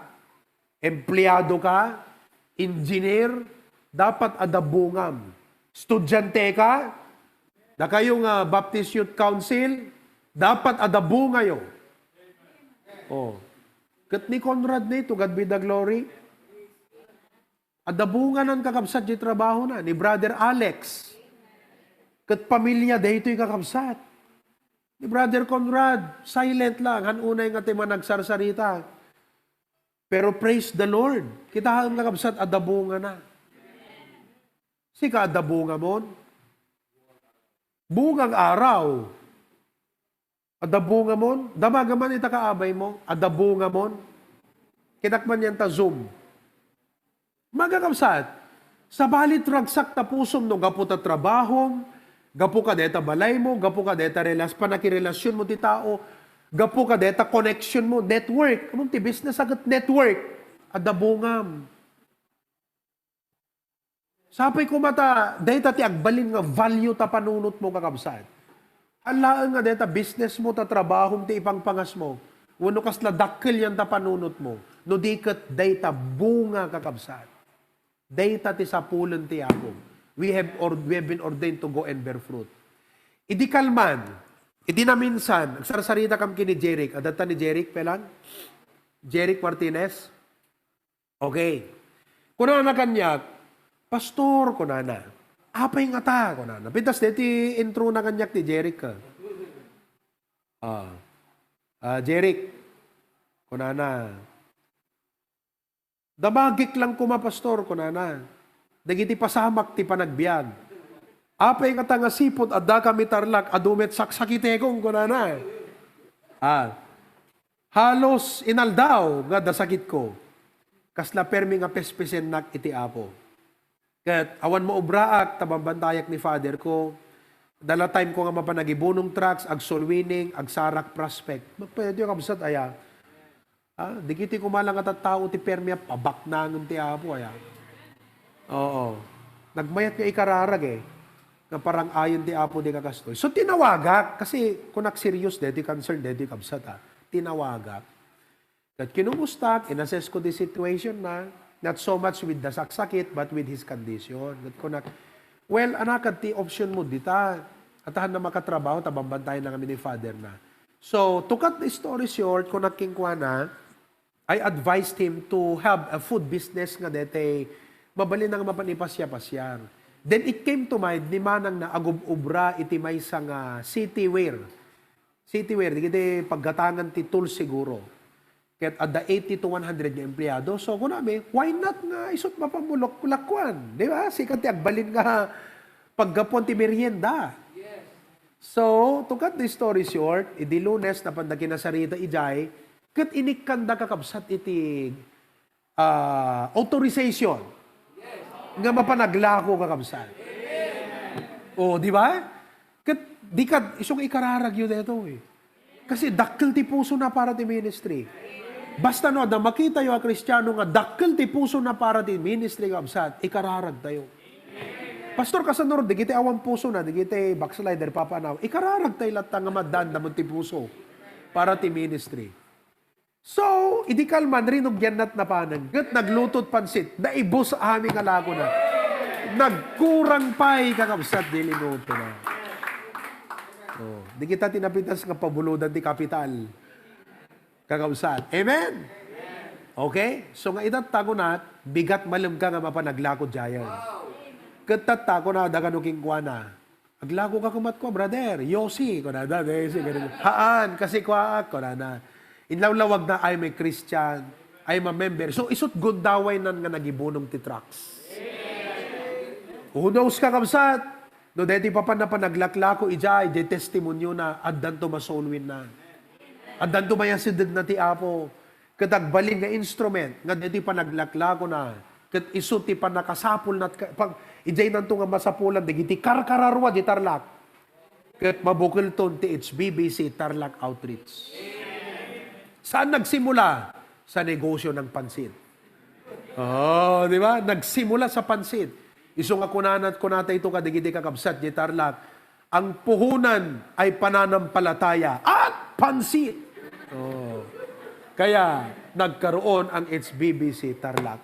empleyado ka, engineer, dapat adda bungam. Estudiante ka, dakayo nga Baptist Youth Council, dapat adda bungayo. Oh. Ket ni Conrad ni, to God be the glory. Adda bunganan, kakabsat, di trabahona. Ni Brother Alex. Ket pamilia daytoy, kakabsat. Ni Brother Conrad, silent lang. Han unay nga ti managsarsarita. Pero praise the Lord. Kitaem, kakabsat, adda bungana. Sika, adda bungamon? Bungang araw. Adda bungamon? Damaga man ita kaabaymo. Adda bungamon? Kinak man yan ta Zoom. Mga kakabsat, sabali ragsak ta pusom no gapu ta trabahom, gapu ka deta balaymo, gapu ka deta relas-, panakirelasyonmo ti tao, gapu ka deta connectionmo, network. Ammom ti business a ket network. Adda bungam. Sapay koma ta dayta ti agbalin nga value ta panunotmo, kakabsat. Alaen nga dayta businessmo ta trabahom ti ipangpangasmo, wenno kasla dakkel yan ta panunotmo, no di ket dayta bunga, kakabsat. Dayta ti sapulen ti Apo. We have or-, we have been ordained to go and bear fruit. Idi kalman, idi naminsan, agsarsarita kam ken ni Jeric. Adda ta ni Jeric, pelan? Jeric Martinez? Okay. Kunana kaniak, "Pastor," kunana. "Apay ngata?" kunana. Pintas deti intro na kaniak ti Jeric, ah. Ah. Ah, Jeric, kunana. "Damagik lang koma, Pastor," kunana. "Dagiti pasamak ti panagbiag. Apay ngata nga sipud adda kami Tarlac, adu met saksakitekon," kunana. Ah. Halos inaldaw nga adda sakitko. Kasla permi nga pespesennak iti Apo. Ket awan maubraak ta bambantayak ni Father ko. Dala time ko nga mapan agibunong tracts, ag-soul winning, agsarak prospect. Magpayadyo, kabsat, aya. Ah, dagiti koma lang nga tattao ti permi a pabaknangen ti Apo, aya. Oo. Nagmayat nga ikararag, eh. Nga parang ayon ti Apo di kakastoy. So, tinawagak, kasi kunak serious deti concern deti, kabsat, ah. Tinawagak. Ket kinumustak, in-assess ko the situation na, not so much with the saksakit, but with his condition. Ket kunak, "Well, anak, ti option mo dita. Atahan na makatrabaho, ta bambantayan na kami ni Father na." So, to cut the story short, kunak kenkuana, I advised him to have a food business nga deti mabalin nga mapan ipasiar-pasiar. Then it came to mind, ni manang na agub-ubra iti maysa nga city wear. City wear, dagiti paggatangan ti tools siguro. Ket adda eighty to one hundred nga empleyado. So, kunami, why not nga isut' mapamulok lakuan? Di ba? Sika ti agbalin nga paggapuan ti merienda. So, to cut the story short, idi Lunes, napanda kinasarita idiay, ket inikkanda, kakabsat, iti ah, authorization nga mapanaglako, kakabsat. O, di ba? Ket di kad, isu nga ikararagyo daytoy. Kasi dakkel ti pusona para ti ministry. Basta no, adda makitayo a Kristiano nga dakkel ti pusona para ti ministry, kabsat, ikararagtayo. "Pastor, kasano dagiti awan pusona, dagiti backslider, papanaw?" Ikararagtayo latta nga maddaanda met ti puso para ti ministry. So, idi kalman, rinugiannat napanen, ket nagluto ti pansit. Naibus amin nga lakona. Nagkurang pay, kakabsat, di linutona. Oh, di kita ti napitas nga pabulodan ti kapital. Kakabsat. Amen? Okay? So, nga itatta ko na, bigat malem ka nga mapanaglako diayen. Ket tatta ko na, dagano kenkuana. "Aglako ka koma kua, brother. Yosi," kunana, "Yosi," ganun. "Haan, kasi kuaak," kunana. Inlawlawag na, "I'm a Christian. I'm a member." So, isut' gundaway nan nga nagibunong ti tracts. Who knows, kakabsat? No, deti papan na panaglaklako, ijay, di testimonio na, addanto masoul win na. Addanto mayasideg na ti Apo. Ket agbalin nga instrument nga daytoy panaglaklako na, ket isu ti pannakasapul na, pag, idiay nanto nga masapulan dagiti karkararua di Tarlac. Ket mabukelton ti H B B C Tarlac Outreach. Saan nagsimula? Sa negosyo ng pansit. Oh, di ba? Nagsimula sa pansit. Isu nga kunana, kunata ito kadagiti kakabsat di Tarlac, ang puhunan ay pananampalataya at pansit. Oh. Kaya nagkaroon ang H B B C Tarlac.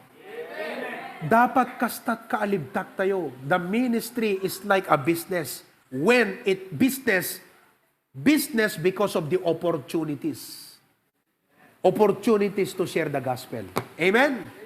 Dapat kastat kaalibtak tayo. The ministry is like a business. When it business, business because of the opportunities. Opportunities to share the gospel. Amen?